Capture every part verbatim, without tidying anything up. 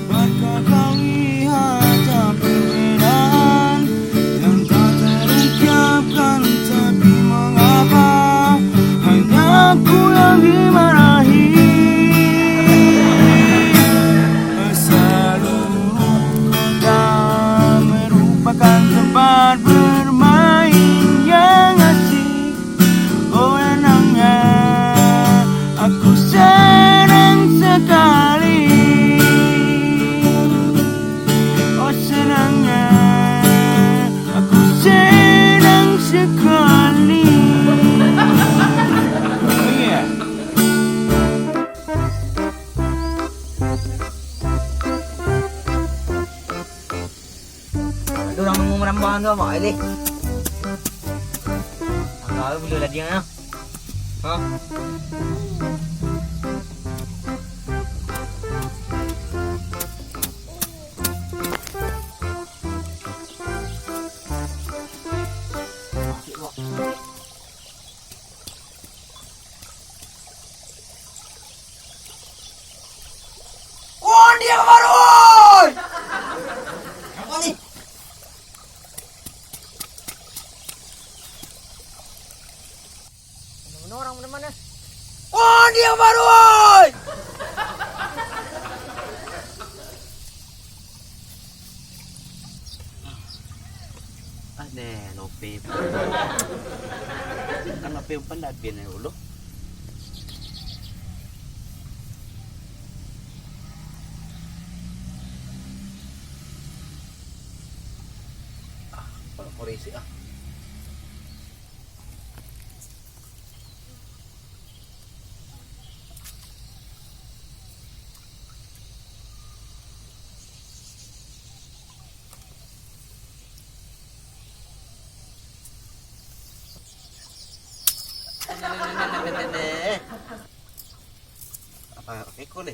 Apakah kau lihat tak perbedaan yang tak terucapkan, tapi mengapa hanya aku yang dimarahi? Seluruh kota merupakan tempat bermain yang asik. Oh, senangnya, aku senang sekali. Oh, senangnya, aku senang sekali. Oh, iya. Ado urang nunggu marambah tu, Mak Eli. Angka tu buliah ladiang, ah. Ha? Wah, dia baru, oi! Apa ni? Mana orang mana-mana? Wah, dia baru, oi! Ah, neh, lope. Kan lope umpan dah habis ni dulu. Ah, kalau korek isi, ah. Apa, apa iko ni?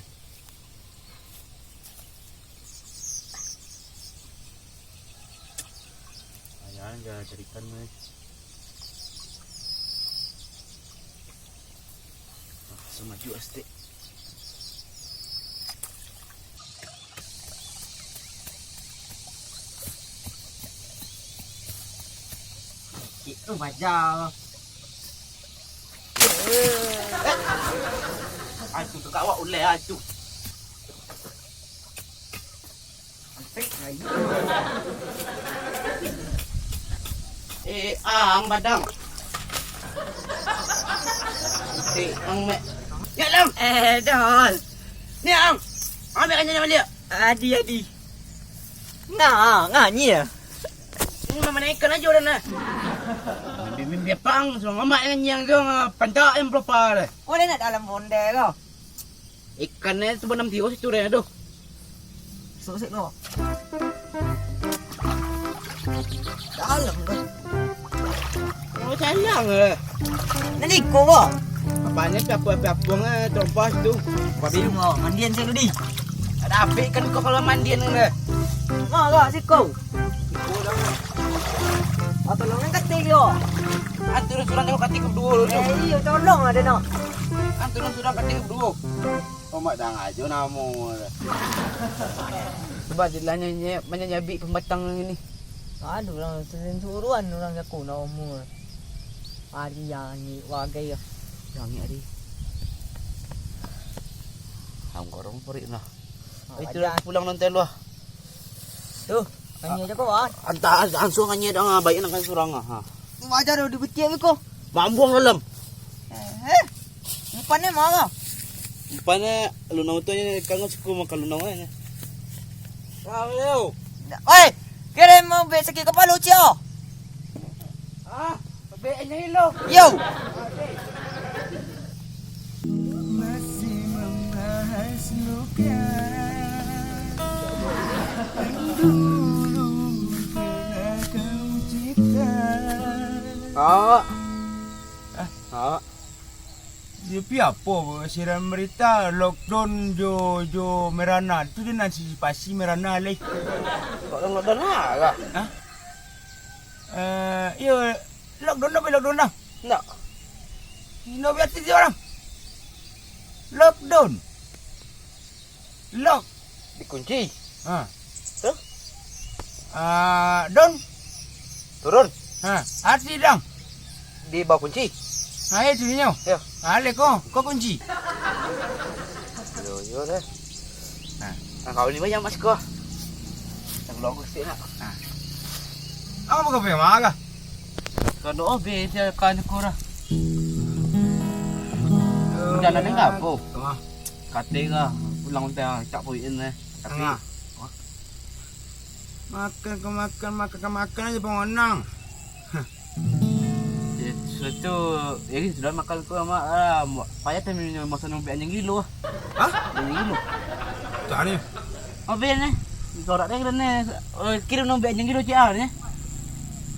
Ayan, ja, carikan, meh. Ah, semaju astik. Cik tu baja. Acu tu kawak ulai acu. Eh, ang badang. Eh, ang mek. Ya, Lam. Eh, Dol. Ni, ang. Ambil kan jangan balik. Adi, adi. Nga, nga, nyi ya. Ini mama ikan aja udah nah. Bimbing biapang, semua mamak yang nyang tu, pantak yang propa deh. Boleh nak dalam bonda kau? Ikan ni sebenam tios itu deh, aduh. Sok sik ko. Dalam ko. Oh, sayang eh. Nanti ko ko. Apanya piapuang-piapuang eh, terompas tu. Babi. Sino, mandian saya dulu di. Ada api kan kau kalau mandian ni. Ma lah siko. Siko dah. Ah, tolong angkat teh yo. Antu surang kau katik dulu. Eh, iyo, tolong ada nak. Antu surang katik dulu. Omak dang ajo namo. Sebab jelasnya nye-, manyanyabik pembatang nan ini. Aduh, urang sasuruan urang jaku nak umur. Ari yang ni wagai ya. Yang ni ari. Ham korong perik nah. Ah, itu aja. Dah pulang nanti lu ah. Tu, nanya aja kau ah. Anta langsung nanya dah baik nak surang ah. Ha. Wajar dah dibetik kau. Mambuang dalam. Eh, eh. Umpannya mana? Umpannya lu nau tu nya kanggo siku makan lu nau nya. Wow. Oi, kira mau bek sakit kepala cia. Ah, bek nya lo. Yo. Awak. Hah? Awak. Tapi apo siaran berita lockdown jo, jo merana tu, di antisipasi merana lai. Kok lockdown lah kah? Hah? Eh, iyo, lockdown apo lockdown dah? Ndak. Ino biasa si orang. Lockdown. Lock. Dikunci. Ha. Terus? Ah, don. Turun. Ha, arti dang. Di bawah kunci. Ha, itu nyo. Yo. Ha, le ko, ko kunci. Yo, yo deh. Ha. Nah, kau ni banyak mas ko. Yang logo sih nak. Ha. Apa kau pengen makan? Kau doa be dia kan kurang. Jalan ni apa? Tengah. Kato ka, pulang udah tak poin eh. Tapi, angah. Wah. Makan ka makan, makan ka makan aja pangonang. Hah. Ya, sudah tu, ya, sudah makan ko, Mak. Ah, payah tu minum masa nunggu anjing gilo. Hah? Anjing gilo. Cak ni. Apa ni? Sorak deh, kira ni. Oh, kirim nunggu anjing gilo, cik, ah, ni.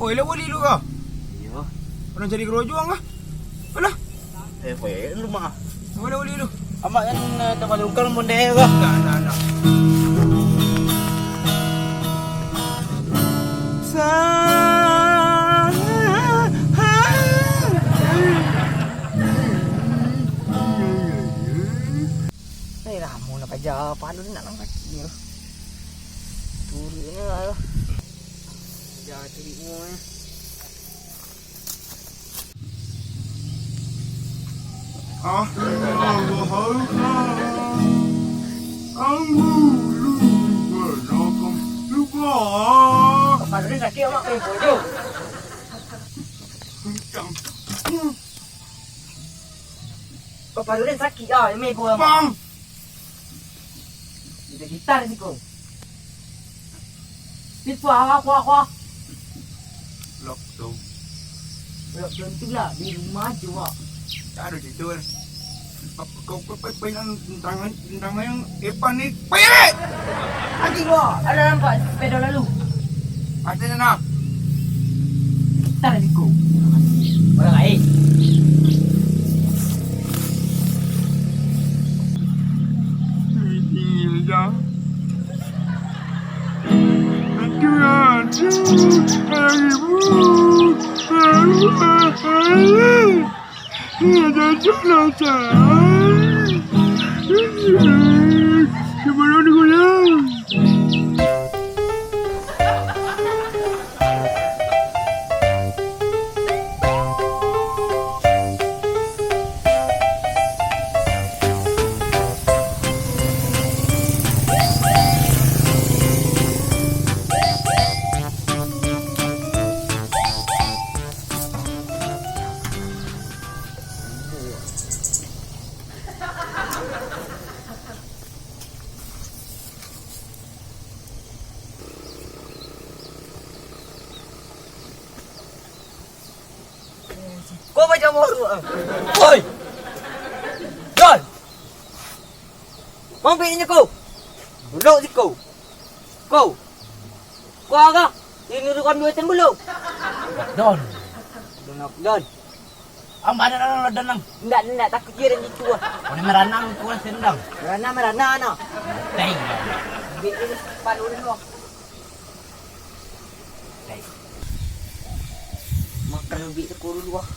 Oh, elok boleh lu kau? Iyo. Pernah cari kerojuang kah? Alah. Eh, koyek lu mah. Boleh, boleh lu. Amak kan, eh, tempat lungkang pun deh, kah? Nah, nah, nah. Eh, lamo nak paja, palu nak nang kaki tu. Turun lah. Paja cari mu, eh. Kepala dia sakit, Mak, main bojo. Kepala dia sakit, ah, main bojo, Mak. Bang. Gitar siko. Itu apa, apa, apa? Lockdown. Lockdown tu lah, di rumah aja, Wak. Tak ada cerita kan. Apa kau pe-, pe-, pegang tangan, tangan yang Epan ni, payah! Nanti, Wak, ada nampak sepeda lalu. Ada sana. Gitar siko. Orang lain. Ini ya. Kau macam bodoh, ah. Oi! Don! Mampik inyo ko! Duduk siko! Ko! Ko agak! Ini rukan duit tembulu! Don! Don, Don! Ang badan ang ladan ang. Ndak, ndak takut dia dan itu ah. Kau ni meranang kau lah sendang. Merana, merana, no. Teng. Ambil dulu palu dulu ah. Teng. Makan lebih tekuru dulu ah.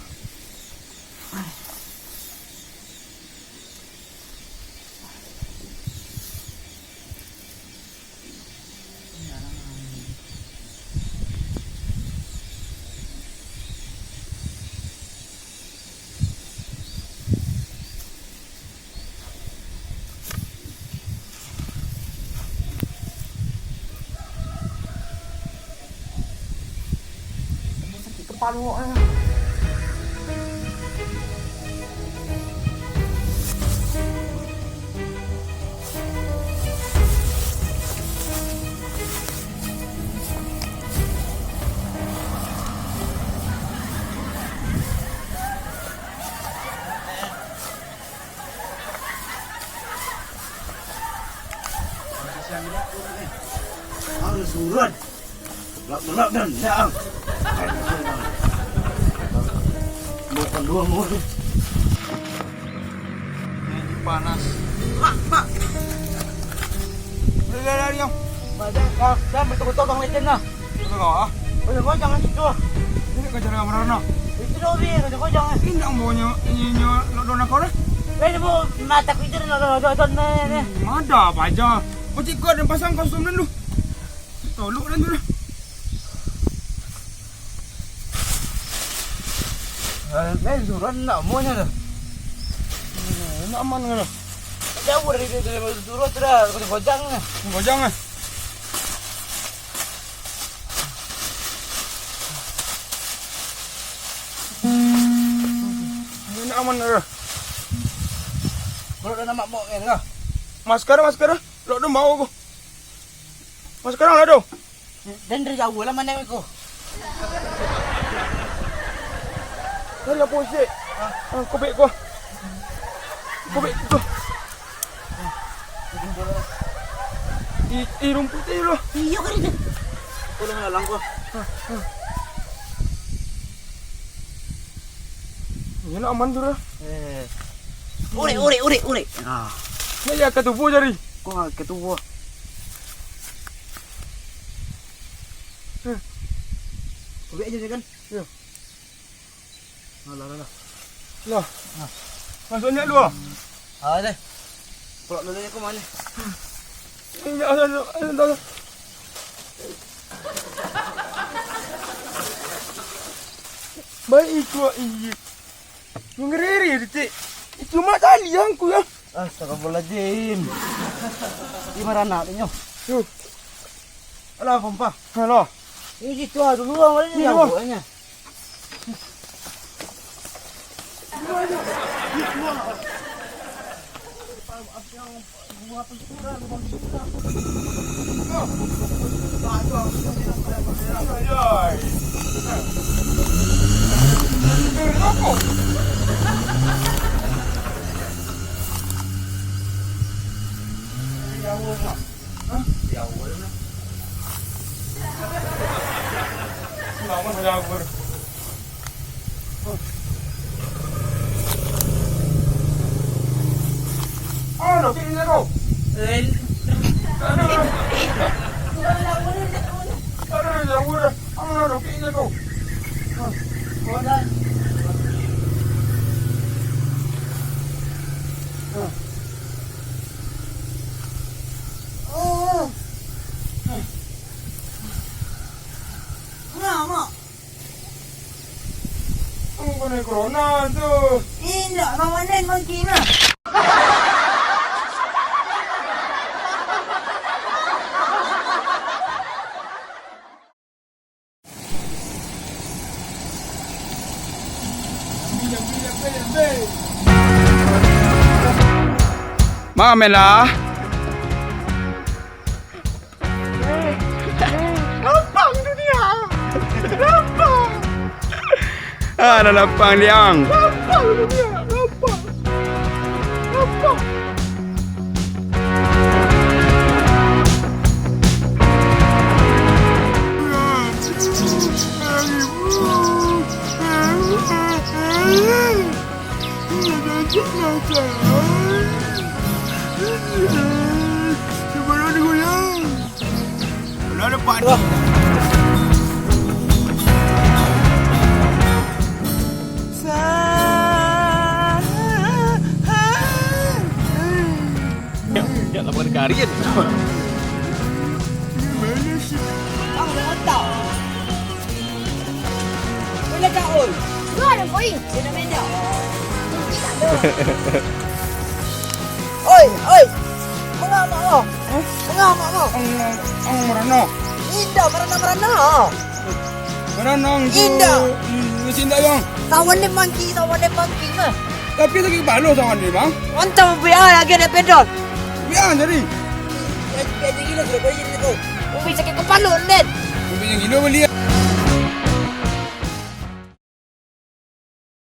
Sakik kepalo, eh. Ang surut. Lak, lak, dan, ya, ang. Bukan dua murid. Ini panas. Mak, mak. Udah, udah, udah, diam. Mak, dah, dah, dah, betul-betul Bang Legend lah. Betul kau, ah? Betul kau, jangan situ, ah. Ini kau jangan marah, no. Itu dah, Bi, betul kau, jangan. Ini nak bawanya, ini, ini, nak dona kau dah. Eh, ini mau mata ku itu, nak dona, dona, dona, ni, ni. Mada apa aja. Kau cik kuat dan pasang kostum dulu. Tolok dan tu dah. Eh, eh, suruh nak maunya dah. Eh, nak aman ke dah? Jauh dari dia, dari suruh tu dah, kau gojang dah. Gojang dah. Ini nak aman ke dah? Kalau dah nampak mok kan kah? Masker, masker. Lok tu mau aku. Mas, sekarang lah tu. Dan dari jauh lah mana ko. Dari apa sih? Ah, kau baik kau. Kau baik kau. Ih, ih, rumput tu lah. Iyo, kan itu. Kau dah lalang kau. Ini nak aman tu dah. Eh. Urek, urek, urek, urek. Ah. Ini ya ketubuh jari. Kau ketubuh. Kau baik aja kan? Yo. Alah, alah, alah. Lah. Nah. Masuknya dua. Ah, deh. Pulak dulu aku mana? Ini, alah, alah, alah, alah. Baik itu, iya. Ngeri-ngeri, Cik. Itu mak tali angku ya. Astagfirullahaladzim. Di mana anaknyo? Tuh. Alah, pompa. Halo. Ini situ ah, dulu ah, mana ni, Bang? Mak, mak. Ang kanai corona tu. Indak, Bang Wanen mangki mah. Manga main lah. Lapang dunia. Lapang. Ah, dah lapang, Liang. Lapang dunia. Lapang. Lapang. Lah, nampak tu. Yak, yak, lapangan karian. Ang dah otak. Boleh tak, oi? Dua ada poin. Beda-beda. Oi, oi. Manga mak kau? Hah? Manga mak kau? Ang, ang marana. Indak marana-marana. Marana ang tu. Indak. Hmm, indak, Bang. Sawan ni mangki, sawan ni mangki mah. Tapi sakik kapalo sawan ni, Bang. Mantap, biar lagi ada pedot. Biar jadi. Biar, biar gila sudah, biar gila tu. Umi sakik kapalo, Nen. Umi yang gila beli.